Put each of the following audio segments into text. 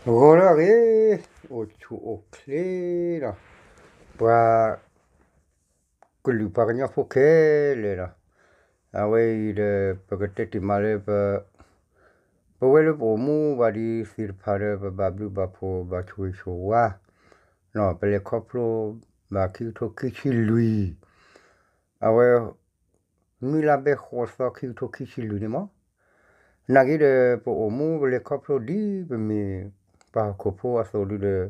ဂီၤလၢအဂ့ၤ, အိၣ်ဆူၣ်အိၣ်ချ့ဒီး ပှၤကလုာ်ပှၤကညီဖိခဲလၢာ်ဒီး အဝဲအံၤဒီး ပကတဲတ့ၢ်မးလၢ ပဝဲလၢပအိၣ်မူဘၣ်ဒံးသ့ၣ်တဖၣ်ဒီး ပဘၣ်ဘျုးဘၣ်ဖှိၣ်ဘၣ်ဆိၣ်ဂ့ၤဆိၣ်ဝါ ပလဲၤခီဖျိဘၣ်ခံကထိခံဆံလွံၢ် အဝဲ နွံလါဘဲဃိးသီ ခံကထိခံဆံလွံၢ်န့ၣ်မး, နာ်က့ဒီး ပအိၣ်မူပလဲၤခီဖျိဒ်ပမ့ၢ်ပှၤဟီၣ်ခိၣ်ဖိအသိးဒုဒီး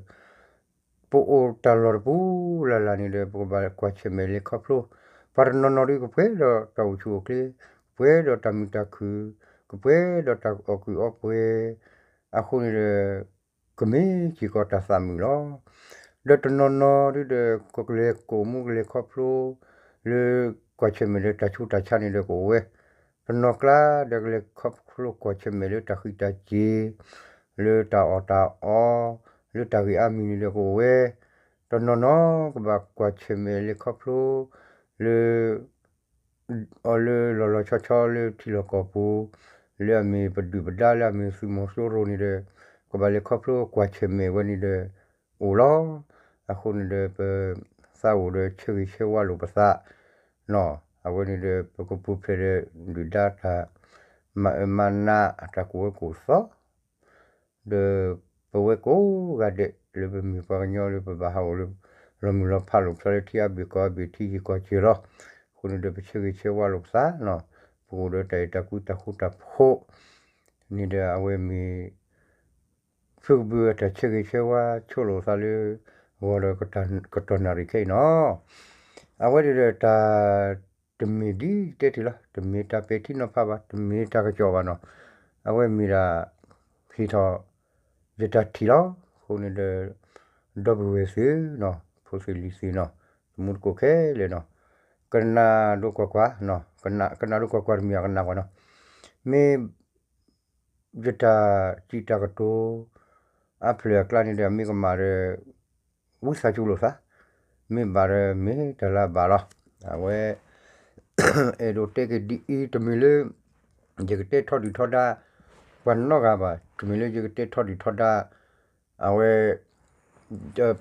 ပအိၣ်တၢ်လီၢ်တပူၤလၢ်လၢ်န့ၣ်ဒီး ပကဘၣ်ကွၢ်ဆၢၣ်မဲာ်လဲၤခီဖျိ, ပှၤတနီၤနီၤဒုကပှဲၤဒီးတၢ်အိၣ်ဆူၣ်အိၣ်ချ့, ကပှဲၤဒီးတၢ်မုာ်တၢ်ခုၣ်, ကပှဲၤဒီးတၢ်အီၣ်ကုၢ်အီပှဲၤ, အဃိန့ၣ်ဒီး ကမ့ၢ်စ့ၢ်ကီးတၢ်သးမုာ်လီၤ. ဒီးတနီၤနီၤဒုဒီး ကလဲၤကအိၣ်မူကလဲၤခီဖျိ လၢကွၢ်ဆၢၣ်မဲာ်လၢတၢ်ဆူးတၢ်ဆါန့ၣ်ဒီးကအိၣ်ဝဲ, တနီၤကျါဒီးကလဲၤခီဖျိကွၢ်ဆၢၣ်မဲာ်လၢတၢ်ဃံးတၢ်စ့ၤ, လၢတၢ်အီၣ်တၢ်အီ, လၢတၢ်ဂ့ၢ်အါမံၤန့ၣ်ဒီးကအိၣ်ဝဲ, တနီၤနီၤကဘၣ်ကွၢ်ဆၢၣ်မဲာ်လဲၤခီဖျိ လၢ အီၤလၢလီၤလီၤဆီဆီလၢထံလီၢ်ကီၢ်ပူၤ, လၢအမ့ၢ်ပဒုၣ်ပဒါလၢအမ့ၢ်သုးမီၤစိရိၤန့ၣ်ဒီး ကဘၣ်လဲၤခီဖျိကွၢ်ဆၢၣ်မဲာ်ဝဲန့ၣ်ဒီး အိၣ်လီၤ. အဃိန့ၣ်ဒီး ပသးအိၣ်ဒီးဆၢဂ့ၤဆၢဝါလိာ်ပသး, အဝဲန့ၣ်ဒီး ပကပူၤဖျဲးဒီးဒုၣ်ဒါတၢ် မၤအၢမၤနး တၢ်ကူၣ်ဝဲကူၣ်သီ ဒီးပဝဲကိးဂၤဒဲးလၢပမ့ၢ်ပှၤကညီလၢပဘၣ်ဟးဂီၤလၢ လီၤမုၢ်လီၤဖးလိာ်ပသးလၢထံအါဘ့ၣ်ကီၢ်အါဘ့ၣ်ထံယံၤကီၢ်စဲၤလီၤ. အဃိန့ၣ်ဒီးပဆၢဂ့ၤဆၢဝါလိာ်ပသး, ပအိၣ်ဒီးတၢ်အဲၣ်တၢ်ကွံတၢ်ဃူတၢ်ဖိးန့ၣ်ဒီး အဝဲမ့ၢ် ဖုကဘုးအတၢ်ဆၢဂ့ၤဆၢဝါဆိလိာ်သးလၢ ဂီၤဒီးကတီၢ်နၣ်ရံၣ်ခဲအံၤနီၤ. အဝဲန့ၣ်ဒီးတၢ် တမ့ၢ်ဒ်ယတဲတ့ၢ်လီၤ, တမ့ၢ်တၢ်ပဲာ်ထံနီၤဖးဘၣ်, တမ့ၢ်တၢ်ကစီၣ်ဘၣ်နီၤ. အဝဲမ့ၢ်ဒၣ် ဟ့ၣ်ထီၣ် ယတၢ်ထံၣ်လီၤ. အဃိန့ၣ်ဒီး ဒီပုၢ်ဝဲၢ်သ့ၣ်နီၤ, ဖိသ့ၣ်လံၤသ့ၣ်နီၤ, တမူတကိးခဲလၢာ်နီၤ, ကနၣ်ဒိကွၢ်ကွၢ်, ကနၣ်ဒိကွၢ်ကွၢ်တမံၤအကနၣ်ကွၢ်နီၤ, မ့ၢ် ယတၢ်စံးတၢ်ကတိၤ အါဖျၢၣ်အကျါန့ၣ်ဒီး မ့ၢ်ကမၣ်ဒီး ဝံသးစူၤလိာ်သး, မ့ၢ်ဘၣ်ဒီးမ့ၢ်တၢ်လၢအဘၣ်လီၤ. အဝဲ အဲၣ်ဒိးတဲက့ၤဒ်အံၤ, တမ့ၢ်လၢ ယကတဲထီဒုၣ်ထီဒါ ပှၤနီတဂၤဘၣ်, တမ့ၢ်လၢယကတဲထီဒုၣ်ထီဒါ အဝဲ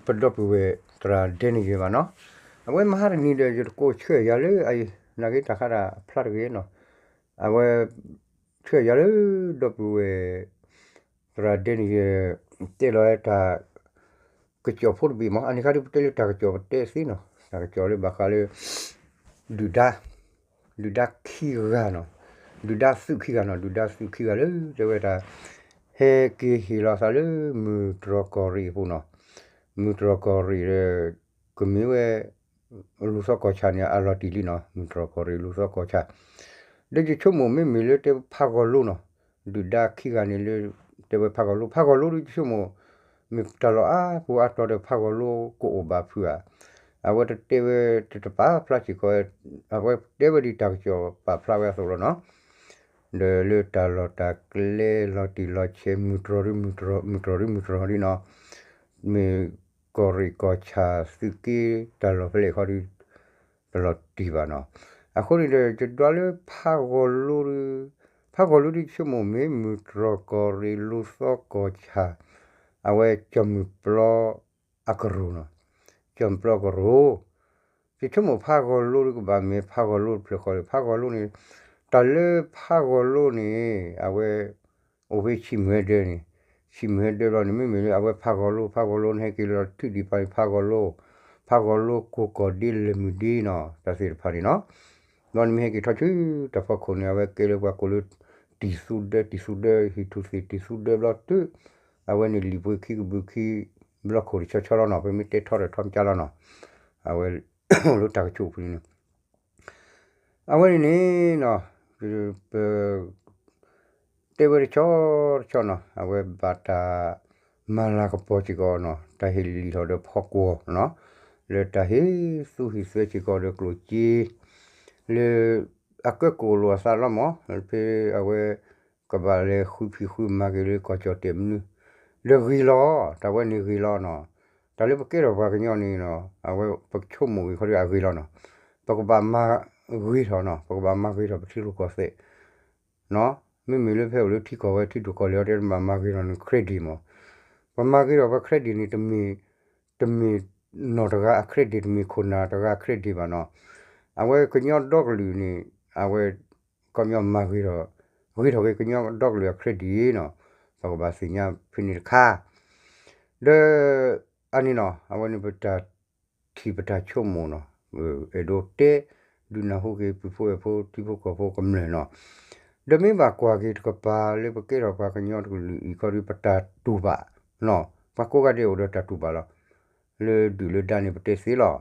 ပဒီပုၢ်ဝဲၢ်သရၣ်ဒဲန့ၣ်ယဲဘၣ်နီၤ. အဝဲမဟါတနံၤဒီး ယတကိးဆှၢယၤလၢအအံၤ နာ်က့တၢ်ဃးဒၣ်ဖျါတဂ့ၤနီၤ. အဝဲ ဆှၢယၤလၢ ဒီပုၢ်ဝဲၢ် သရၣ်ဒဲန့ၣ်ယဲ တဲလီၤတၢ် ကစီၣ်ဖိတဘ့ၣ်မး, အန့ၣ်ခါဒုး ပတဲလၢတၢ်ကစီၣ် ပတဲသ့နီၤ, တၢ်ကစီၣ်လၢဘၣ်ဃးလၢ ဒုၣ်ဒါ ဒုၣ်ဒါခံဂၤနီၤ, ဒုၣ်ဒါသုးခံဂၤနီၤ, ဒုၣ်ဒါသုးခံဂၤလၢ တဲဝဲဒၣ် ဟဲက့ၤဟ့ၣ်လီၤသးလၢမုၢ်တြီၢ်ကီၢ်ရ့ၣ်အပူၤနီၤ, မုၢ်တြီၢ်ကီၢ်ရ့ၣ်ဒီး ကမ့ၢ်ဝဲ လူၤသီကီၢ်ဆၣ်န့ၣ် အလီၤတံၢ်လံနီၤ, မုၢ်တြီၢ်ကီၢ်ရ့ၣ်လူၤသီကီၢ်ဆၣ် ဒီးယဆိကမိၣ်မ့မ့ၢ်လၢတဲဖးဂီၤလိနီၤ, ဒုၣ်ဒါခံဂၤန့ၣ်လၢ တဲဝဲဖးဂီၤလိ, ဖးဂီၤလိဒီးယဆိကမိၣ် မ့ၢ်တၢ်လီၢ်အါပူၤအါတီၤဒီးဖးဂီၤလိကအိၣ်ဘၣ်ဖုးဧါ, အဝဲတတဲဝဲတပာ်ဖျါစ့ၢ်ကီး, အဝဲတဲဝဲဒ်တၢ်ကစီၣ်ပာ်ဖျါဝဲအသိးလီၤနီၤ. ဒီးလၢတၢ်လီၢ်တၢ်ကျဲလီၤတံၢ်လီၤဆဲး မုၢ်တြီၢ်ဒုးမုၢ်တြီၢ်ဒုးနီၤ, မ့ၢ်ကီၢ်ရ့ၣ်ကီၢ်ဆၣ်သုးက့တၢ်လီၢ်ဖဲလဲၣ်ခီဒီး တလီၤတံၢ်ဘၣ်နီၤ. အဃိန့ၣ်ဒီး ယဒွးလၢဖးဂီၤလိဒီး ဖးဂီၤလိဒီးဆိကမိၣ်မ့ၢ်မုၢ်တြီၢ်ကီၢ်ရ့ၣ်လူၤသီကီၢ်ဆၣ် အဝဲကၠီၣ်မုၢ်ပျီအကရူၢ်နီၤ, ကၠီၣ်မုၢ်ပျီကရူၢ် ယဆိကမိၣ်ဖးဂီၤလိဒီးကဘၣ်မ့ၢ်ဖးဂီၤလိတဖျၢၣ်ဃီဒီး ဖးဂီၤလိန့ၣ် တၢ်လၢဖးဂီၤလိန့ၣ် အဝဲ အိၣ်ဖဲဆံးမုၢ်ဟဲဒၢန့ၣ်, ဆံးမုၢ်ဟဲဒၢဘျီန့ၣ် မ့မ့ၢ်လၢအဝဲဖးဂီၤလိ, ဖးဂီၤလိန့ၣ်ဟဲက့ၤလီၤထံၣ်ဒံးပၤန့ၣ် ဖးဂီၤလိ, ဖးဂီၤလိကိၢ်ကီၢ်ဒ့လဲၤမုၢ်ဒ့နီၤ, တၢ်သ့ၣ်တဖၣ်န့ၣ်နီၤ. ဘျီန့ၣ်မ့ၢ်ဟဲက့ၤထီၣ်ဆူတၢ်ဖီခိၣ်န့ၣ် အဝဲကဲလၢပှၤကိးလၢ တံၢ်သူဒၢ, တံၢ်သူဒၢ, ဟံၣ်ထူၣ်သ့ၣ်တံၢ်သူဒၢဘျီတုၤ အဝဲန့ၣ်လံာ်ပှ့ၤခံကဘုးခံ ဘျီခိၣ်တဆီဆီလီၤနီၤ, ပမ့ၢ်တဲထီၣ်ဒီးထီၣ်မကၢ်လီၤနီၤ. အဝဲ လၢတၢ်ကဆိၣ်ပူၤန့ၣ် အဝဲန့ၣ်န့ၣ်နီၤ ပ တဲဝဲတဆီတဆီနီၤ အဝဲဘၣ်တၢ်မၤလၤကပီၤစ့ၢ်ကီးနီၤ တၢ်ဟ့ၣ်လီၤဒီးဖီကွီၢ်နီၤ လၢတၢ်ဟ့ၣ်သူၣ်ဟ့ၣ်သၢစ့ၢ်ကီးဒီးကျိၣ်စ့ လၢအကၢကိၣ်လိာ်အသးလီၤမး ဖဲအဝဲ ကဘၣ်လဲၤဃုဖံးဃုမၤက့ၤလၢကီၢ်ကၠီၣ်တဲာ်မနုၤ ဒီးဂ့ၤလီၤ တၢ်ဝဲန့ၣ်ဂ့ၤလီၤနီၤ တၢ်လၢပကဲထီၣ်ပှၤကညီန့ၣ်နီၤ အဝဲပကဆိကမိၣ်ဂ့ၤခီဒီးအဂ့ၤလီၤနီၤ ပကဘၣ်မၤဂ့ၤထီၣ်နီၤ ပကဘၣ်မၤဂ့ၤထီၣ်ပထံရူၢ်ကီၢ်သဲး မ့မ့ၢ်လၢဖဲအိၣ်လၢထံကီၢ်ဝဲထံဒိၣ်ကီၢ်လဲၢ်အီၤတဲဘၣ်မၤဂ့ၤထီၣ်န့ၣ် credit မး ပမၤဂ့ၤထီၣ်ပှၤ credit န့ၣ် တမ့ၢ် တမ့ၢ်နီၢ်တဂၤအ credit တမ့ၢ်ခိၣ်နၢ်တဂၤအ credit ဘၣ်နီၤ. အဝဲကညီဒီကလုာ်န့ၣ် အဝဲ ခီပညီမၤဂ့ၤထီၣ် ဂ့ၤထီၣ်က့ၤကညီဒီကလုာ်အ credit နီၤ. ပကဘၣ်သ့ၣ်ညါဖဲန့ၣ်တခါ ဒီး အန့ၣ်နီၤ အဝဲန့ၣ်ပတၢ်ထံၣ်ပတၢ်ဆိကမိၣ်နီၤ အဲၣ်ဒိးတဲ ဒုးနၢ်ဟူက့ၤပုၢ်ဖိဝဲၢ်ဖိ ထံဖိကီၢ်ဖိကမျၢၢ်နီၤ. ဒီးမ့ၢ်ဘၣ်ကွၢ်က့ၤတကပၤလၢပကဲထီၣ်ပှၤကညီတကလုာ်အံၤခီဒီး ပတၢ်တူၢ်ဘၣ် ပှၤကိးဂၤဒဲးအိၣ်ဒီးတၢ်တူၢ်ဘၣ်လီၤ. လၢဒုၣ်လၢဒါန့ၣ် ပတဲသ့လီၤ.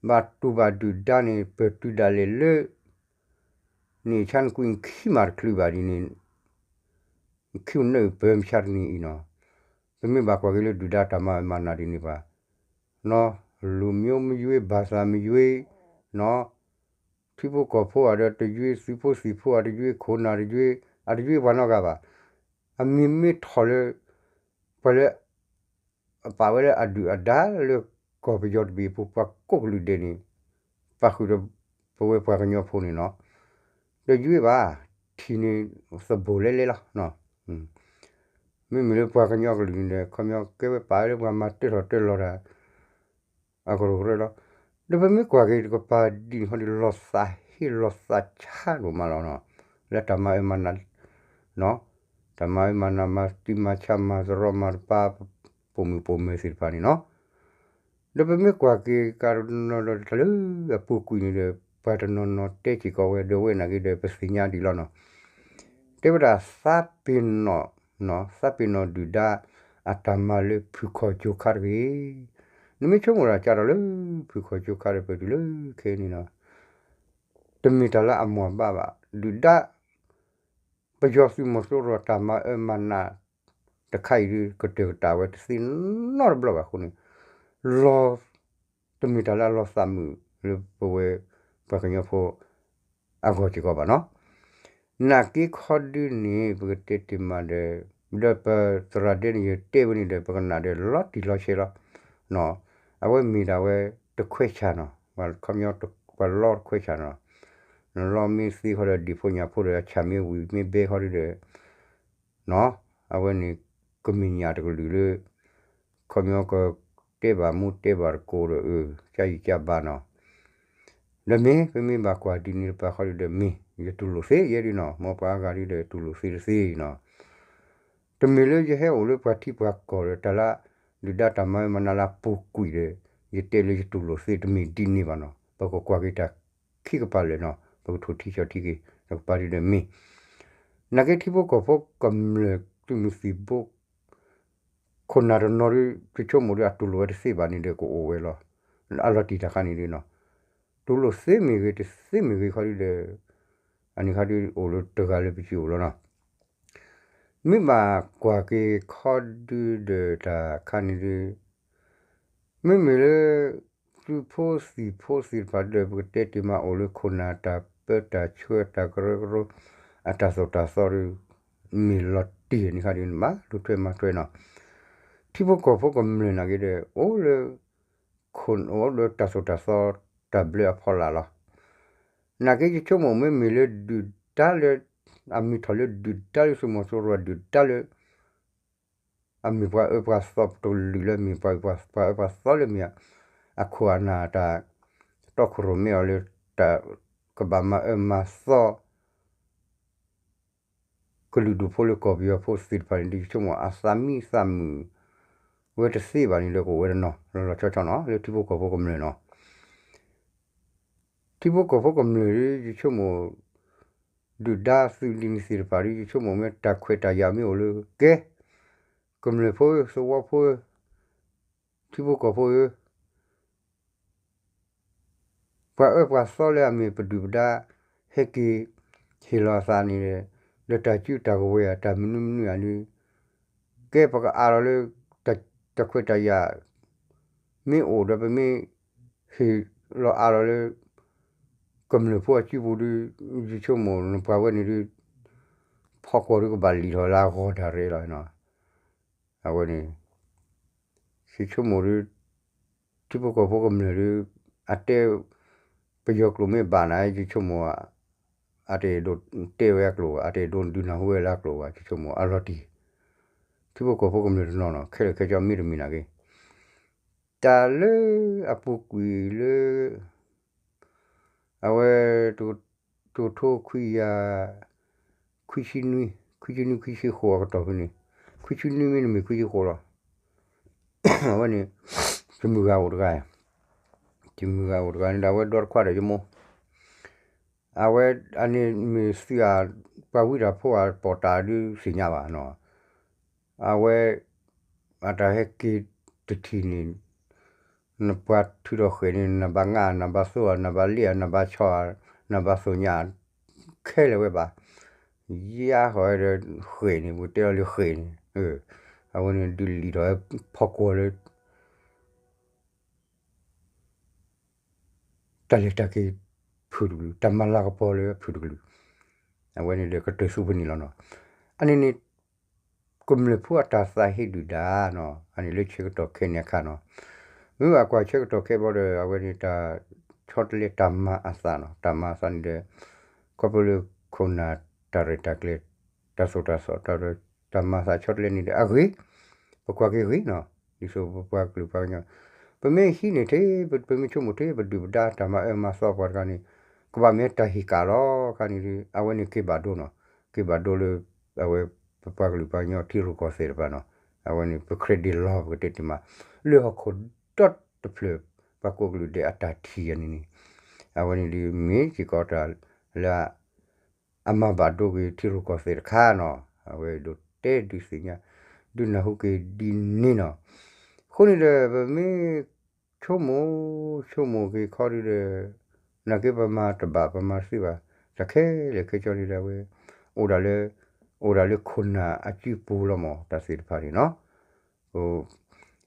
ဘၣ်တူၢ်ဘၣ်ဒုၣ်ဒါန့ၣ် ပတုၤဒၣ်လဲာ်လၢ နံၣ်ဆါနကွံာ်ခံမးတချုးဘၣ်ဒ်န့ၣ် ခံနၢၣ်ပၢမဆါတနံၤအံၤနီၤ. ပမ့ၢ်ဘၣ်ကွၢ်က့ၤလၢဒုၣ်ဒါတၢ်မၤအၢမၤနးဒ်န့ၣ်ပှၤ လူမျိုးမရွေး ဘာသာမရွေး နီၤ ထံဖိကီၢ်ဖိအတရွေး သုးဖိသံၣ်ဖိအတရွေး ခိၣ်နၢ်တရွေး အတရွေးပှၤနီတဂၤဘၣ်. အမံၤမ့ၢ်ထီၣ်လၢ ပှၤလၢ အပာ်ဝဲလၢအဒုၣ်အဒါလၢကီၢ်ပယီၤတဘ့ၣ်အပူၤ ပှၤကိးကလုာ်ဒဲးန့ၣ် ပာ်ဃုာ်ဒီးပဝဲပှၤကညီဖိန့ၣ်နီၤ. တရွေးဘၣ် ထံၣ်န့ၣ်သဘိၣ်လဲလဲလီၤ. မ့မ့ၢ်လၢပှၤကညီကလုာ်န့ၣ်ဒီး ခီပညီကဲဝဲပာ်ဝဲလၢပှၤမၤတၢထီၣ်တၢလီၤတၢ် အကရူၢ်ကရၢလီၤ. ဒီးပမ့ၢ်ကွၢ်က့ၤတကပၤဒ်န့ၣ်ခီဒီး လီၤသးဟ့လီၤသးဆါဒိၣ်မးလီၤနီၤ. လၢတၢ်မၤအၢမၤနး တၢ်မၤအၢမၤနး မၤတံၤမၤဆါ မၤသရီမၤတပါ ပိာ်မုၣ်ပိာ်မၢၤသ့ၣ်တဖၣ်န့ၣ်နီၤ. ဒီးပမ့ၢ်ကွၢ်က့ၤကးတနီၤဒီး တၢ်လၢအပူၤကွံာ်န့ၣ်ဒီး ပှၤတနီၤနီၤတဲစ့ၢ်ကီးဝဲ ဒီးဝဲနာ်က့ဒီး ပသ့ၣ်ညါဒံးလီၤနီၤ. တဲဝဲဒၣ်သးပ့ၤနီၣ် သးပ့ၤနီၣ်ဒုၣ်ဒါ အတၢ်မၤလၢဖုၣ်ခီၣ်ကၠိခါတဂ့ၤ. နမ့ၢ်ဆိကမိၣ်တၢ်ကးထီၣ်လၢ ဖုၣ်ခီၣ်ကၠိခါဒီး ပတုၤလၢခဲအံၤန့ၣ်နီၤ တမ့ၢ်တၢ်လၢအမၤဘၣ်ဘၣ် ဒုၣ်ဒါ ပယီၤသုးမီၤစိရိၤတၢ်မၤအၢမၤနး တခါအံၤဒုး ကတၢၢ်ကတၢၢ်ဝဲတသ့နီတဘျီဘၣ်အဃိန့ၣ် လီၤ တမ့ၢ်တၢ်လၢအလီၤသးမုာ်လၢပဝဲ ပှၤကညီဖိ အဂီၢ်စ့ၢ်ကီးဘၣ်နီၤ. နာ်က့ခီဒုန့ၣ် ပကတဲတ့ၢ်မးဒီး ဒီးပသရၣ်ဒဲန့ၣ် ယတဲဝဲန့ၣ်ဒီး ပကနၣ်ဒီးလီၤတံၢ်လီၤဆဲးလီၤ. အဝဲမ့ၢ်ဒၣ်ဝဲတခွဲးဆၣ်နီၤ ပှၤခီပညီပှၤလီတခွဲးဆၣ်နီၤ. နလီမ့ၢ်သ့ခီဒီး ဒံၣ်ဖိညၣ်ဖိဒီး အဆၣ်မ့ၢ်ဝံၤမ့ၢ်ဘဲခီဒုဒီး အဝဲန့ၣ် ကမဲာ်ညါတကလုာ်လၢ ခီပညီကတဲဘၣ်မူတဲဘၣ်တကိးဒီး အၢ ကၢ်ယံာ်ကၢ်ဘါနီၤ. ဒီးမ့ၢ် ပမ့ၢ်ဘၣ်ကွၢ်ဒ်န့ၣ်တပၤခီဒုဒီးမ့ၢ် ယတူၢ်လိာ်သ့ယဲဒုနီၤ မ်ပှၤအါဂၤဒုဒီးတူၢ်လိာ်သ့တသ့နီၤ. တမ့ၢ်လၢယဟဲအိၣ်လၢပှၤထံပှၤကီၢ်ဒီး တၢ်လၢ ဒုၣ်ဒါတၢ်မၤအၢမၤနးလၢအပူၤကွံာ်ဒီး ယတဲလၢယတူၢ်လိာ်သ့တမ့ၢ်ဒ်န့ၣ်ဘၣ်နီၤ. ပကကွၢ်က့ၤတၢ်ခံကပၤလၢာ်နီၤ ပကထိၣ်ထံကၠီထံက့ၤ တကပၤဒုဒီးမ့ၢ် နာ်က့ထံဖိကီၢ်ဖိကမျၢၢ်သုးမုၢ်သံၣ်ဘိ ခိၣ်နၢ်တနီၤဒု ယဆိကမိၣ်ဒီးအတူၢ်လိာ်ဝဲတသ့ဘၣ်န့ၣ်ဒီးကအိၣ်ဝဲလီၤ. အလီၤတံၢ်တၢ်ခါန့ၣ်ဒုနီၤ တူၢ်လိာ်သ့မ့ၢ်ဂ့ၤ တသ့မ့ၢ်ဂ့ၤခီဒုဒီး အန့ၣ်ခါဒုအိၣ်လၢတဂၤလၢပစုအိၣ်လီၤနီၤ. မ့ၢ်ဘၣ်ကွၢ်က့ၤခီဒုဒီးတၢ်ခါန့ၣ်ဒု မ့မ့ၢ်လၢ သုးဖိသံၣ်ဖိသ့ၣ်တဖၣ်ဒီး ပကတဲတ့ၢ်မးအိၣ်လၢခိၣ်နၢ်တၢ်ပၢတၢ်ဆှၢတၢ်ကရၢကရိ အတၢ်သိၣ်တၢ်သီဒီး မ့ၢ်လီၤတံၢ်န့ၣ်ခါဒု မၤလိထွဲမၤထွဲနီၤ. ထံဖိကီၢ်ဖိကမျၢၢ်နာ်က့ဒီး အိၣ်လၢ ခိၣ် အိၣ်လၢတၢ်သိၣ်တၢ်သီတၢ်ဘျၢအဖီလာ်လီၤ. နာ်က့ယဆိကမိၣ်မ့မ့ၢ်လၢဒုၣ်ဒါလၢ အမ့ၢ်ထီၣ်လၢဒုၣ်ဒါလၢသုးမီၤစိရိၤဒုၣ်ဒါလၢ အမ့ၢ်ပှၤအၢပှၤသီတကလုာ်လၢမ့ၢ်ပှၤ ပှၤအၢပှၤသီလၢမ့ၢ် အခိၣ်အနၢ်တၢ် တီခိၣ်ရိၣ်မဲအီၤလၢ တၢ်ကဘၣ်မၤအၢမၤသီ ကလုာ်ဒူၣ်ဖိလၢကီၢ်ပယီၤဖိသ့ၣ်တဖၣ်န့ၣ် ဒုးယဆိကမိၣ်အသးမံသးမုာ်ဝဲတသ့ဘၣ်န့ၣ်ဒီး ကအိၣ်ဝဲတနီၤ လီၤလီၤဆီဆီနီၤ လၢထံဖိကီၢ်ဖိကမျၢၢ်နီၤ. ထံဖိကီၢ်ဖိကမျၢၢ်ဒုး ယဆိကမိၣ် ဒုၣ်ဒါသုးဒ်န့ၣ်သ့ၣ်တဖၣ်ဒုး ယဆိကမိၣ်မ့ၢ်တၢ်ခွဲးတၢ်ယာ်မ့ၢ်အိၣ်လၢကဲ ကမျၢၢ်ဖိဧၢ သဝီဖိဧၢ ထံဖိကီၢ်ဖိဧၢ ပှၤအၢပှၤသီလၢအမ့ၢ်ပဒုၣ်ပဒါ ဟဲက့ၤဟ့ၣ်လီၤအသးန့ၣ် ဒီးတၢ်စုတၢ်ကဝဲၤဧါ တၢ်မနုၤမနုၤဧါဒုး ကဲပကအးလီၤလၢ တၢ်ခွဲးတၢ်ယာ် မ့ၢ်အိၣ်ဒီးပမ့ၢ်ဟ့ၣ်လီၤအးလီၤလၢ ကမျၢၢ်ဖိအစုပူၤဒုး ယဆိကမိၣ်နပှၤဝဲန့ၣ်ဒုး ဖီကွီၢ်ဒုးကဘၣ်လံာ်ထီၣ်လၢအဂီၢ်ဒၣ်ရဲၣ်လီၤ. အဝဲန့ၣ် ယဆိကမိၣ်ဒုး ထံဖိကီၢ်ဖိကမျၢၢ်ဒုး အတဲ ပယီၤကျိာ်မ့ၢ်ဘၣ်နၤ ယဆိကမိၣ် အတအဲၣ်ဒိးတဲဝဲအကျိာ်ဘၣ် အတအဲၣ်ဒိးဒုးနၢ်ဟူဝဲလၢအကျိာ်ဘၣ် ယဆိကမိၣ်အလီၤတံၢ် ထံဖိကီၢ်ဖိကမျၢၢ်တနီၤနီၤ ခဲလၢာ်ခဲဆ့မ့ၢ်တမ့ၢ်နာ်က့ တၢ်လၢအပူၤကွံာ်လၢ အဝဲ တကထိခွံကယၤ ခွံဆံနွံ ခွံဆံနွံ ခွံဆံဃိးအကတီၢ်ဖဲန့ၣ် ခွံဆံနွံမ့တမ့ၢ်ခွံဆံဃိးလီၤ. အဝဲန့ၣ် တမုၢ်ဂၤအိၣ်တဂၤ တမုၢ်ဂၤအိၣ်တဂၤန့ၣ်ဒီး အဝဲဒီတခွါဒီးယမိၢ် အဝဲအန့ၣ်မ့ၢ်သုးအပှၤဝံတၢ်ဖိအပီၣ်တၢ်ဒုးသ့ၣ်ညါဘၣ်နီၤ. အဝဲ အတၢ်ဟဲက့ၤတထံၣ်န့ၣ် နပှၤထုးထီၣ်ဃဲၣ်န့ၣ် နဘၣ်ငါ နဘၣ်သိ နဘၣ်လ့ နဘၣ်ဆီ နဘၣ်သိညါ ခဲလၢာ်ဝဲဘၣ်. ယါဃီၤဝဲဒီးဃဲၣ်န့ၣ် ပကတဲလီၤလၢဃဲၣ်န့ၣ် အဝဲန့ၣ်ဒုးလံာ်ထီၣ်ဝဲဖီကွီၤလၢ တၢ်လဲၤတၢ်က့ၤဖုၣ်တကလုာ် တၢ်မၤလၤကပီၤလၢဖုၣ်တကလုာ် အဝဲန့ၣ်ဒီးကတၢၢ်ဆူဖဲန့ၣ်လီၤနီၤ. အန့ၣ်န့ၣ် ကမျၢၢ်ဖိအတၢ်သးဟ့ဒုၣ်ဒါနီၤ အန့ၣ်လၢဆၢကတီၢ်ခဲန့ၣ်အခါနီၤ. မ့ၢ်ဘၣ်ကွၢ်ဆၢကတီၢ်ခဲဘျီဒီး အဝဲန့ၣ်တၢ်ဆီတလဲတၢ်မၤအသးနီၤ တၢ်မၤအသးန့ၣ်ဒီး ခီဖျိလၢခိၣ်နၢ်တၢ်ရဲၣ်တၢ်ကျဲၤ တၢ်သိၣ်တၢ်သီ တၢ်မၤသးဆီတလဲန့ၣ်ဒီးအဂ့ၤ ပကွၢ်က့ၤဂ့ၤနီၤ ဒ်သိးပပှၤကလုာ်ပှၤကညီ ပမ့ၢ်ဟံးန့ၢ်ထဲ ပမ့ၢ်ဆိကမိၣ်ထဲ ပဒုၣ်ပဒါတၢ်မၤအၢမၤသီပှၤတဂၤန့ၣ် ကဘၣ်မ့ၢ်တၢ်ဟ့ၣ်ကၣ်လီၤ ခါန့ၣ်ဒီး အဝဲန့ၣ်က့ၤဘၣ်ဒိနီၤ က့ၤဘၣ်ဒိလၢ အဝဲ ပပှၤကလုာ်ပှၤကညီထံရူၢ်ကီၢ်သဲးတဖၣ်နီၤ အဝဲန့ၣ် ပ credit လီၤ ပကတဲတ့ၢ်မး လၢဟီၣ်ခိၣ်ဒီတဖျၢၣ် ပှၤကိးကလုာ်ဒဲးအတၢ်ထံၣ်အန့ၣ်န့ၣ် အဝဲန့ၣ်ဒီးမ့ၢ်စ့ၢ်ကီးတၢ်လၢ အမၤဘၣ်ဒိက့ၤထံရူၢ်ကီၢ်သဲးတခါနီၤ အဝဲဒိးတဲဒုးသ့ၣ်ညါ ဒုးနၢ်ဟူက့ၤဒ်န့ၣ်နီၤ. အဃိန့ၣ်ဒီး ပမ့ၢ်ဆိကမိၣ် ဆိကမိၣ်က့ၤခီဒုဒီး နာ်က့ပမၤတဘၣ် ပမၤတသ့ဘၣ် တၢ်ခဲလၢာ်ခဲဆ့န့ၣ်ဒီး အဝဲ အိၣ်ဒၣ်လၢ အိၣ်ဒၣ်လၢခိၣ်နၢ်အစုပူၤလီၤမး တၢ်သ့ၣ်တဖၣ်န့ၣ်နီၤ.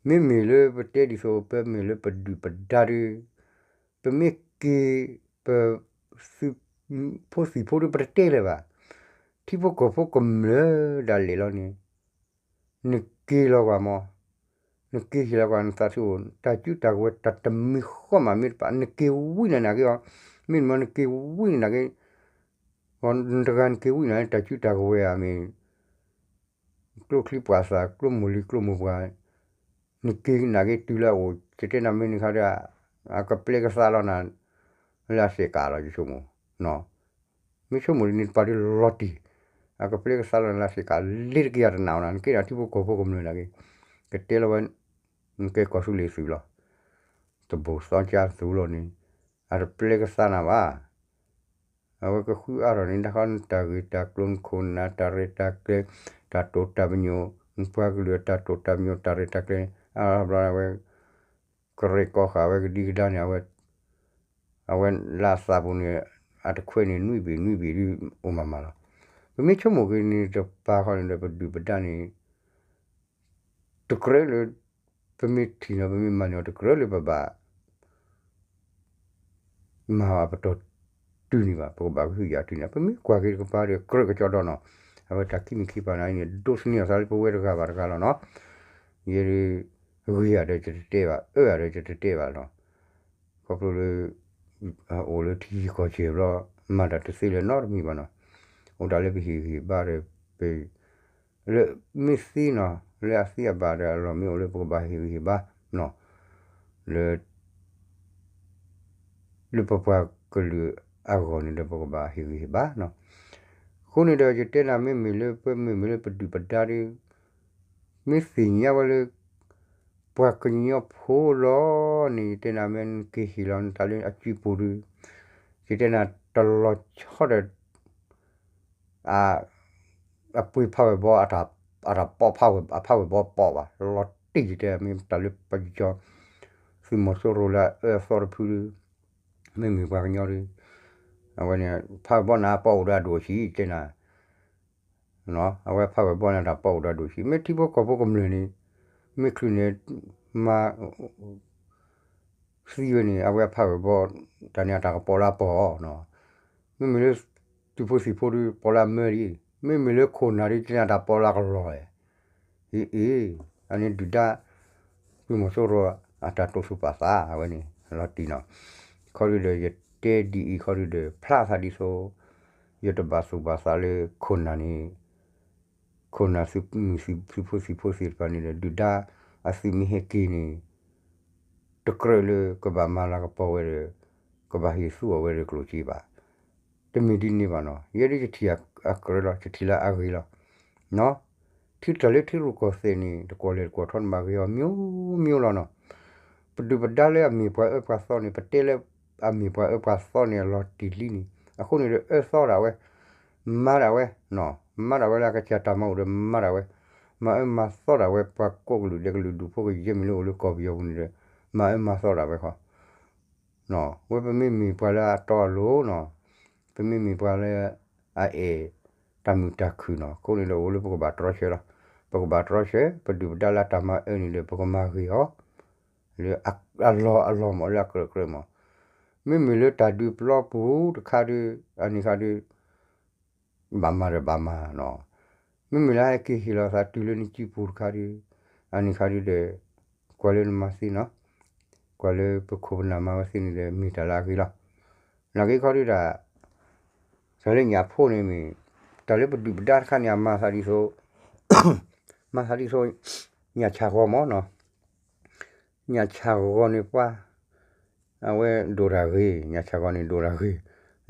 မ့မ့ၢ်လၢပတဲဒ်သိး ပမ့ၢ်လၢပဒုၣ်ပဒါဒီး ပမ့ၢ်က့ၤ ပ သုးဖိသံၣ်ဖိဒီး ပတတဲလၢၤဘၣ်. ထံဖိကီၢ်ဖိကမျၢၢ်ဒၣ်လဲာ်လီၤန့ၣ် နက့ၤလီၤကွၢ်မး, နက့ၤဟ့ၣ်လီၤကွၢ် နသးဆူၣ်အိၣ် တၢ်စုတၢ်ကဝဲၤ တၢ်တမံၤဃီမးမ့ၢ်တပာ် နက့ၤဝံနၤနာ်က့အီၤ, မ့တမ့ၢ်နက့ၤဝံနၤနာ်က့ နတဂၤနက့ၤဝံနၤ တၢ်စုတၢ်ကဝဲၤဧါမ့ၢ် ကျိချံပှၤသၣ် ကျိမိၢ်လံၤကျိမိၢ်ပှၢ် နက့ၤနာ်က့တုၤလၢအအိၣ် ယတဲနၤမ့ၢ်န့ၣ်ခါဒီး အကပျဲကသါလီၤနၤ လၢအစဲးကးလီၤ ယဆိကမိၣ်, မ့ၢ်ဆိကမိၣ်ဒ်န့ၣ်တပၤဒီးလီၤတံၢ်, အကပျဲကသါလီၤနၤလၢအစဲးကး လ့ၤတက့ၤအတနာ်အီၤနၤ နကဲဒၣ်ထံဖိကီၢ်ဖိကမျၢၢ်နာ်က့, ကတဲလီၤဝဲ နကဲကီၢ်သူလ့ၤသုးလီၤ, တဘိၣ်သီကၢ်သူလီၤန့ၣ် အတပျဲကသါနၤဘၣ် အဝဲကဃုအါထီၣ်န့ၣ် ဒၣ်ဃီနတၢ်ဂ့ၢ်တၢ်ကျိၤ နခိၣ်နၢ်တၢ်ရဲၣ်တၢ်ကျဲၤ တၢ်တိာ်တၢ်ပညိၣ် နပှၤကလုာ်အတၢ်တိာ်တၢ်ပညိၣ် တၢ်ရဲၣ်တၢ်ကျဲၤန့ၣ် အါဘျီအဝဲ ကရၢၢ်ကီဃာ်ဝဲကဒံကဒါန့ၣ် အဝဲ အဝဲလၢအသးပူၤန့ၣ် အတခွဲန့ၣ် နွံဘ့ၣ်နွံဘ့ၣ်ဒ်အိၣ်မးမးလီၤ. ပမ့ၢ်ဆိကမိၣ်က့ၤန့ၣ်တပၤဃီန့ၣ်ဒီး ပဒုၣ်ပဒါန့ၣ် တကြၢးလၢ ပမ့ၢ်ထံၣ်နီၤ ပမ့ၢ်မၤန့ၢ်အီၤ တကြၢးလၢပဘၣ် မၤအီၤအပတီၢ်တုၤန့ၣ်ဘၣ် ပကဘၣ်ကဟုကယာ်တုၤန့ၣ် ပမ့ၢ်ကွၢ်က့ၤတကပၤဒီး ကြၢးကကီဒီးနီၤ အဝဲတၢ်ခံမံၤခံပၤန့ၣ်န့ၣ် ဒိးသန့ၤအသးလၢပဝဲတဂၤဘၣ်တဂၤလီၤနီၤ ယဲဒၣ် ဂ့ၤဧါဒီးယတတဲဘၣ် အၢဧါဒီးယတတဲဘၣ်လီၤ ခီဖျိလၢ အိၣ်လၢထံဂုၤကီၢ်ဂၤဘျီ မၤတၢ်တသ့လၢၤနီတမံၤဘၣ်နီၤ အိၣ်ဒၣ်လၢပဟ့ၣ်ဂံၢ်ဟ့ၣ်ဘါဒီး ပ လၢမ့ၢ်သ့နီၤ လၢအသ့အဘၣ်ဒီးအလီၢ်မ့ၢ်အိၣ်လၢပကဘၣ်ဟ့ၣ်ဂံၢ်ဟ့ၣ်ဘါနီၤ လၢ လၢပပှၤကလုာ်အဂီၢ်န့ၣ်ဒီး ပကဘၣ်ဟ့ၣ်ဂံၢ်ဟ့ၣ်ဘါနီၤ အဃိန့ၣ်ဒီး ယတဲနၤမ့မ့ၢ်လၢပမ့မ့ၢ်လၢပဒုၣ်ပဒါဒီး မ့ၢ်သ့ၣ်ညါဝဲလၢ ပှၤကညီဖိလီၤန့ၣ် ယတဲနၤမ့ၢ်နက့ၤဟ့ၣ်လီၤနတၢ်လၢအစုပူၤဒီး ယတဲနၤတလီၤဆီဒီး အပှ့ၤဖးဝဲၢ်ဘီ အတၢ်ပီးဖးဝဲၢ် အဖးဝဲၢ်ဘီပီးဘၣ် လီၤတံၢ်ယတဲ မ့ၢ်တၢ်လၢပယီၤ သုးမီၤစိရိၤလၢအအၢအသီတဖုဒီး မ့မ့ၢ်ပှၤကညီဒီး အဝဲန့ၣ် ဖးဝဲၢ်ဘီန့ၣ် အပီးအိၣ်ဒီးအဒိၣ်အဆံး တဲနၤ အဝဲဖးဝဲၢ်ဘီန့ၣ် တၢ်ပီးအိၣ်ဒီးအဒိၣ်အဆံး မ့ၢ်ထံဖိကီၢ်ဖိကမျၢၢ်န့ၣ် မ့ၢ်ချုးန့ၣ် မၤ သံဝဲန့ၣ် အဝဲအဖးဝဲၢ်ဘီ တၢ်န့ၣ်အတၢ်ကပီးလၢအပီးနီၤ မ့မ့ၢ်လၢ သုးဖိသံၣ်ဖိဒီး ပီးလၢအမၢဒ်အံၤ, မ့မ့ၢ်လၢခိၣ်နၢ်ဒီး ကန့ၣ်အတၢ်ပီးလၢအကလီၤလဲၣ်, အ့ အ့ အန့ၣ်ဒုၣ်ဒါ သုးမီၤစိရိၤ အတၢ်တိာ်သူၣ်ပာ်သး အဝဲန့ၣ် လီၤတံၢ်နီၤ, ခီဒုဒီး ယတဲဒ်အံၤ ခီဒုဒီး ဖျါသးဒ်သိး ယတဘၣ်သူၣ်ဘၣ်သးလၢခိၣ်နၢ်န့ၣ် ခိၣ်နၢ်သုးမုၢ်သုးဖိသံၣ်ဖိသ့ၣ်တဖၣ်န့ၣ်ဒီး ဒုၣ်ဒါအသုးမ့ၢ်ဟဲက့ၤန့ၣ် တကြၢးလၢကဘၣ်မၤလၤကပီၤဝဲဒီး ကဘၣ်ဟ့ၣ်သူအီၤဝဲဒီးကျိၣ်စ့ဘၣ်. တမ့ၢ်ဒ်န့ၣ်ဘၣ်နီၤ, ယဲဒၣ်ယထံၣ်အကြၢးလီၤ, ယထံၣ်လၢအဂ့ၤလီၤ. နီၤ, ထံတၢ်လၢထံရူၢ်ကီၢ်သဲးန့ၣ် တကွီၢ်လဲၢ်တကွီၢ်ထီန့ၣ် ဘၣ်ဂ့ၤအီၤမျိုးမျိုးလီၤနီၤ. ပဒုၣ်ပဒါလၢအမ့ၢ်ပှၤအၢပှၤသီန့ၣ် ပတဲလၢအမ့ၢ်ပှၤအၢပှၤသီန့ၣ် အလီၤတံၢ်လံန့ၣ် အဃိန့ၣ်ဒီး အၢသီဒၣ်ဝဲ, မၤဒၣ်ဝဲ, မၤဒၣ်ဝဲလၢအကစၢ်တၢ်မၤအိၣ်ဒီးမၤဒၣ်ဝဲ, မၤအၢမၤသီဒၣ်ဝဲ ပှၤကိးကလုာ်ဒဲးကလုာ်ဒူၣ်ဖိကယဲၢ်မံၤလၢအိၣ်လၢကီၢ်ပယီၤပူၤန့ၣ်ဒီး မၤအၢမၤသီဒၣ်ဝဲဃီ ဝဲပမ့မ့ၢ်ပှၤလၢအတီအလိၤနီၤ, ပမ့မ့ၢ်ပှၤလၢအအဲၣ်တၢ်မုာ်တၢ်ခုၣ်နီၤ, အဃိန့ၣ်ဒီးအိၣ်လၢပကဘၣ်တြီဆၢလီၤ. ပကဘၣ်တြီဆၢ ပဒုၣ်ပဒါလၢအတၢ်မၤအၢန့ၣ်ဒီး ပကမၤဂ့ၤအီၤ လၢအလီၢ်အလီၢ်မး လၢအကြၢးကြၢးမး, မ့မ့ၢ်လၢတၢ်ဒုးပျီပူၤတခါဒီး အန့ၣ်ခါဒီး ဘၣ်မၤဒီးဘၣ်မၤနီၤ, မ့မ့ၢ်လၢဟဲက့ၤဟ့ၣ်လီၤသးတုၤလၢနစုပူၤတခါဒီး အန့ၣ်ခါဒီး ကွၢ်လၢနမၤသ့နီၤ, ကွၢ်လၢပခိၣ်ပနၢ်မၤဝဲသ့န့ၣ်ဒီး မ့ၢ်တၢ်လၢအဂ့ၤလီၤ. နာ်က့ခီဒုးဒၣ် တၢ်လၢညၣ်ဖိန့ၣ်မ့ၢ် တၢ်လၢပဒုၣ်ပဒါတခါန့ၣ် အမၤသးဒ်သိး မၤသးဒ်သိး ညၣ်ဆၣ်ဂီၤမးနီၤ, ညၣ်ဆၣ်ဂီၤန့ၣ်ပှၤ အဝဲဒိၣ်တၢ်ဂ့ၤ, ညၣ်ဆၣ်ဂီၤန့ၣ်ဒိၣ်တၢ်ဂ့ၤ,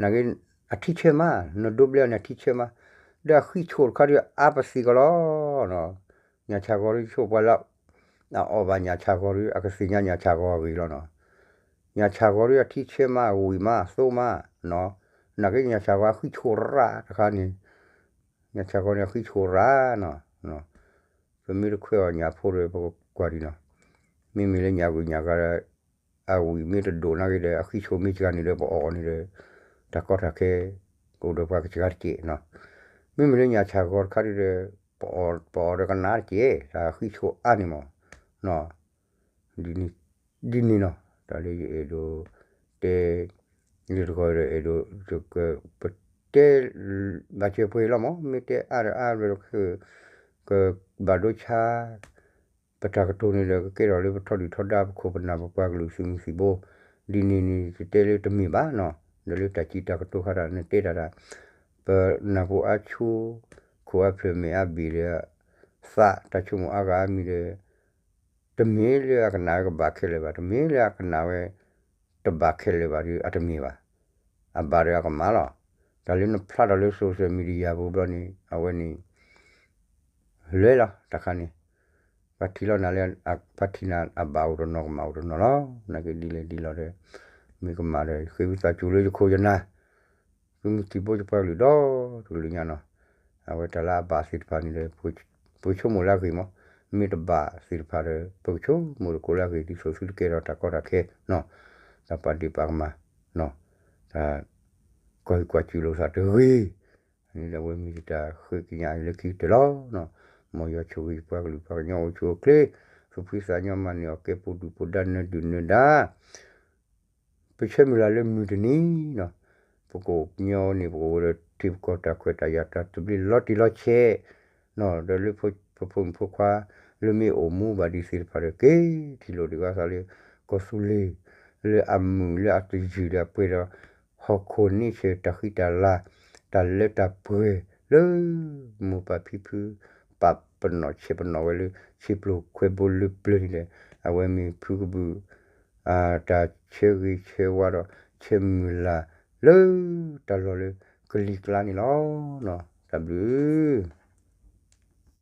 နာ်က့ အထံဆၢမး, နဒိးဘျဲအီၤန့ၣ် အထံဆၢမး, ဒီးအဃံဆိၣ်တခါဒီး အါပသံးကလီၤ, ညၣ်ဆၣ်ဂီၤဒီးဆိၣ်ပှၤလၢ အအီၣ်ဘၣ်ညၣ်ဆၣ်ဂီၤဒီး အကသ့ၣ်ညါညၣ်ဆၣ်ဂီၤအဂ့ၢ်လီၤနီၤ, ညၣ်ဆၣ်ဂီၤဒီးအထံဆၢမး အဝံၣ်မး အသိမး, နာ်က့ညၣ်ဆၣ်ဂီၤအဃံဆိၣ်ရၣ်တခါန့ၣ်, ညၣ်ဆၣ်ဂီၤန့ၣ်အဃံဆိၣ်ရၣ်နီၤ, ပမ့ၢ်တခွဲးအီၤညၣ်ဖိဒီး ပကကွၢ်ဒံးနီၤ, မ့မ့ၢ်လၢညၣ်ဂုၤညၣ်ဂၤဒီး အဝံၣ်မ့ၢ်တဒိၣ်နာ်က့ဒီး အဃံဆိၣ်မ့ၢ်စှၤန့ၣ်ဒီး ပအီၣ်အီၤန့ၣ်ဒီး တၢ်ကီတၢ်ခဲ ကအိၣ်ဒီးပှၤကစှၤတက့ၢ်နီၤ, မ့မ့ၢ်လၢညၣ်ဆၣ်ဂီၤတခါဒီး ပအီၣ်ဒီးကနၣ်တက့ၢ် တၢ်ဃံဆိၣ်အါန့ၣ်မး, ဒ်န့ၣ်နီၤ, တၢ်လၢယအဲၣ်ဒိးတဲ လၢတဂီၤဒီးအဲၣ်ဒိး ပတဲ ဘၣ်စၢၤပှဲၤလီၤမး မ့ၢ်တဲအါဒီးအါဒီး ကဘၣ်ဒိဆါ ပတၢ်ကတိၤန့ၣ်ဒီး ကကဲထီၣ်လၢပထီဒုၣ်ထီဒါပခိၣ်ပနၢ်ပပှၤကလုာ်သုးမုၢ်သံၣ်ဘိ, ဒ်န့ၣ်န့ၣ် တတဲလၢတမ့ၢ်ဘၣ်နီၤ, ဒီးလၢတၢ်စံးတၢ်ကတိၤခါတၢ်နတဲတၢ်ဒၣ်, ပနၢ်ပူၤအါဆိ ခိၣ်အါဖျၢၣ်မဲာ်အါဘ့ၣ်ဒီး သးတၢ်ဆိကမိၣ်အါဂၤအါမံၤဒီး တမ့ၢ်လၢအကနၣ်ဝဲကဘၣ်ခဲလၢာ်ဘၣ်, တမ့ၢ်လၢအကနၣ်ဝဲ တဘၣ်ခဲလၢာ်ဘၣ်ဒီး အတမ့ၢ်ဘၣ်. အဘၣ်ဒီးအကမၣ်လီၤ. တၢ်လၢနဖျါထီၣ်လၢ social media ပူၤဘျီန့ၣ် အဝဲန့ၣ် လွဲလီၤတခါန့ၣ်, ပှၤထံၣ်လီၤနၤလၢ ပှၤထံၣ်နၤအဘၣ်အိၣ်တနီၤကမၣ်အိၣ်တနီၤလီၤ. နာ်က့ဒ်လဲၣ်ဒ်လဲၣ်ဒီး မ့ၢ်ကမၣ်ဒီး ဃ့ဝံသးစူၤလၢယခိၣ်ယနၢ် သုးမုၢ်သံၣ်ဘိယပှၤကလုာ်ဒီတကလုာ်ညါနီၤ, အဝဲတၢ်လၢအဘၣ်သ့ၣ်တဖၣ်န့ၣ်ဒီး ပကဆိကမိၣ်လၢအဂ့ၤမး, မ့ၢ်တဘၣ်သ့ၣ်တဖၣ်ဒီး ပကဆိကမိၣ်တကိးလၢအဂ့ၤ ဒ်သိးသုတကဲထီၣ်တၢ်ကီတၢ်ခဲနီၤ, တၢ်ပာ်ဒ့ၣ်ပာ်ကမၣ်နီၤ, တၢ်ကွၢ်ဟံၣ်ကွၢ်စူၤလိာ်သးတဂ့ၤ, န့ၣ်ဒီးအဝဲမ့ၢ်ယတၢ်ဃ့ကညးလၢခံကတၢၢ်လီၤ. မ်ယွၤဆိၣ်ဂ့ၤယပှၤကလုာ်ပှၤကညီအိၣ်ဆူၣ်အိၣ်ချ့, သူၣ်ဖှံသးညီမၤန့ၢ်အီၣ်ကဲပူၤဒုၣ်ပူၤဒါနၢၤဒုၣ်နၢၤဒါ ပဆၢမုၢ်လၢ်လၢမုၢ်တနံၤနီၤ, ပကအိၣ်ညီန့ၣ် ပကအိၣ်ဝဲဒီးထံပကီၢ်တၢ်ခွဲးတၢ်ယာ်တၢ်သဘျ့လီၤတံၢ်လီၤဆဲး, ဒီးလၢပဖိမုၣ်ဖိခွါ လၢမ့ၢ်အိၣ်မူဘၣ်ဒံးသ့ၣ်တဖၣ်ဒီး က့ၤထံၣ်လိာ်ဒံးဘၣ်သးလၢ ကီၢ်သူလ့ၤ လၢအမုာ်လၢအတယုၢ်ဒီးအပှဲၤဒီး ဟီၣ်ခိၣ်န့ဆၢၣ်တၢ်ဃံတၢ်လၤ တၢ်လၢတၢ်ပှဲၤလၢ မိၢ်ပၢ်ဖံဖု ပာ်ပနီၣ်ဆဲးပနီၣ်ဝဲလၢ ဆံးပျိၢ်ခွဲးဘိလၢပျၢၤန့ၣ်ဒီး အဝဲမ့ၢ်ဖုကဘုၣ် တၢ်ဆၢဂ့ၤဆၢဝါဒီး ဆၢမုၢ်လၢ်လၢ တၢ်လီၢ်လၢကလံၤကျါန့ၣ်လီၤ. တၢ်ဘျုး